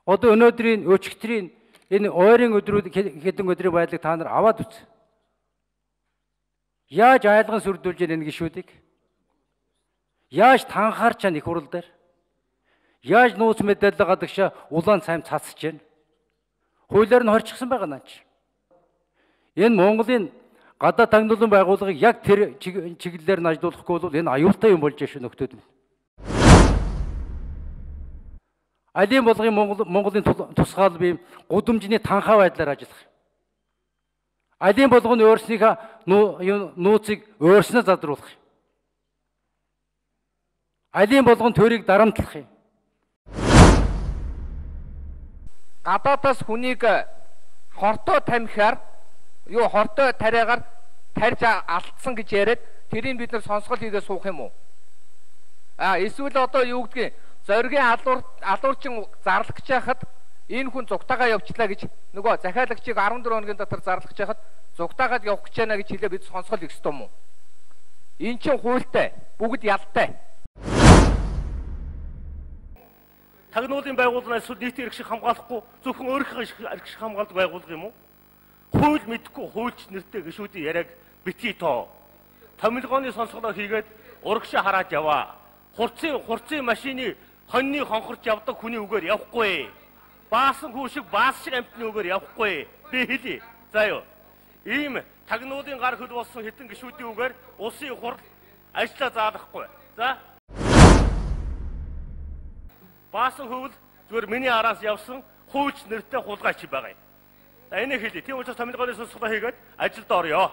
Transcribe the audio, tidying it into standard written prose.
Одоо өнөөдрийн өчигдрийн энэ ойрын өдрүүд хэдэн өдрийн байдлыг та нар аваад үз. Яаж айлган сүрдүүлж энэ гишүүдийг? Яаж танхаарч их хурал дээр? Яаж нууц мэдээлэл гадагшаа улаан цайм цацж байна? Хуулиар нь хорчихсан байгаа наач. Энэ Монголын гадаад тагнуулан байгууллагыг яг тэр чиглэлээр нь ажилуулахгүй бол энэ аюултай юм болж шүү нөхдүүд минь. Алийн болгын Монголын тусгаал бие гудамжны танхаа байдлаар ажиллах. Алийн болгоны өөрснийхөө нууцыг өөрснөө задруулах. Алийн болгон төрийг дарамтлах юм. Гадаадаас хүнийг хортой тамхиар юу хортой тариагаар тарьж алдсан гэж яриад тэрийг бид нар сонсгол хийгээ суух юм уу? А эсвэл одоо юу гэдгийг зоригийн алуурчин зарлах гэж яхад энэ хүн зугтаагаа явчлаа гэж нөгөө захиалагчийг 14 хоногийн дотор зарлах гэж яхад зугтаагаад явах гэж байна гэж хэлээ бид сонсгол хийх ёстой юм уу? Эн чинь хуультай, бүгд ялтай. Тагнуулын байгууллага эсвэл нийтийн эрх шиг хамгаалахгүй зөвхөн өөрийнхөө эрх шиг хамгаалдаг байгууллага юм уу? Хууль мэдэхгүй хуульч нэртэй гишүүдийн яриаг битгий тоо. Томилгооны сонсголоо хийгээд урагшаа хараад яваа. Хурцын машины хоньны хонхорч явдаг хүний үгээр явахгүй. Баасан хүү шиг баас шиг амьтны үгээр явахгүй. Би хэлье. За юу. Ийм тагнуулын гар хөл болсон хитэн гишүүдийн үгээр улсын хурал ажлаа заалахгүй. За. Баасан хөвөл зүгээр миний араас явсан хуульч нэртэй хулгайч байгаа юм. За энийг хэлье. Тийм учраас томилгооны сонсголоо хийгээд ажилд орё.